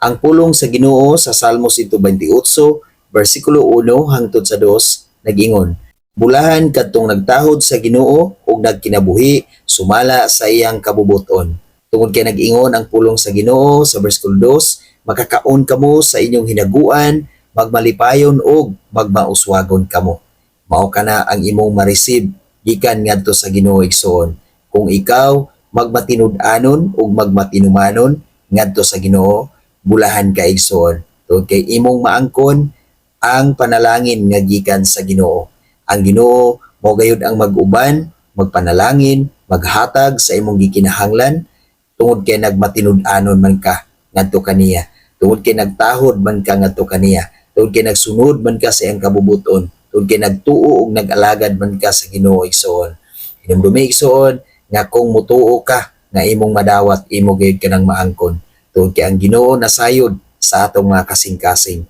Ang pulong sa Ginoo sa Salmo 128 versikulo 1 hangtod sa 2 nag-ingon, "Bulahan kadtong nagtahod sa Ginoo ug nagkinabuhi sumala sa iyang kabubuton." Tungod kay nag-ingon ang pulong sa Ginoo sa versikulo 2, makakaon kamo sa inyong hinaguan, magmalipayon ug magmauswagon kamo. Mao kana ang imong ma-receive gikan ngadto sa Ginoo, igsoon. Kung ikaw magmatinud-anon ug magmatinumanon ngadto sa Ginoo, bulahan ka, igsoon. Tungod kay imong maangkon ang panalangin nga gikan sa Ginoo. Ang Ginoo mao gayud ang mag-uban, magpanalangin, maghatag sa imong gikinahanglan tungod kay nagmatinud-anon man ka ngadto kaniya. Tungod kay nagtahod man ka ngadto kaniya. Tungod kay nagsunod man ka sa iyang kabubuton. Tungod kay nagtuo ug nag-alagad man ka sa Ginoo, igsoon. Hinumdumi, igsoon, nga kung mutuo ka nga imong madawat, imo gayud kanang maangkon. Tungod kay ang Ginoo nasayod sa atong mga kasing-kasing.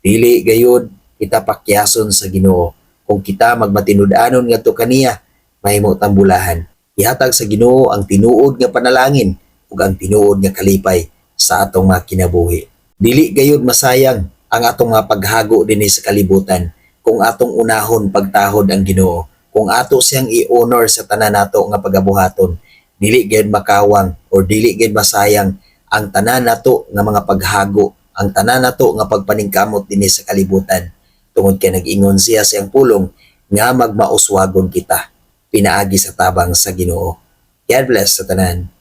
Dili gayud kita pakyason sa Ginoo. Kung kita magmatinud-anon ngadto kaniya, mahimo tang bulahan. Ihatag sa Ginoo ang tinuod nga panalangin ug ang tinuod nga kalipay sa atong mga kinabuhi. Dili gayud masayang ang atong mga paghago dinhi sa kalibutan kung atong unahon pagtahod ang Ginoo. Kung ato siyang i-honor sa tanan nato nga pagabuhaton, dili gayud makawang or dili gayud masayang ang tanan nato nga mga paghago, ang tanan nato nga pagpaningkamot dinhi sa kalibutan. Tungod kay nag-ingon siya sa iyang pulong nga magmauswagon kita pinaagi sa tabang sa Ginoo. God bless sa tanan.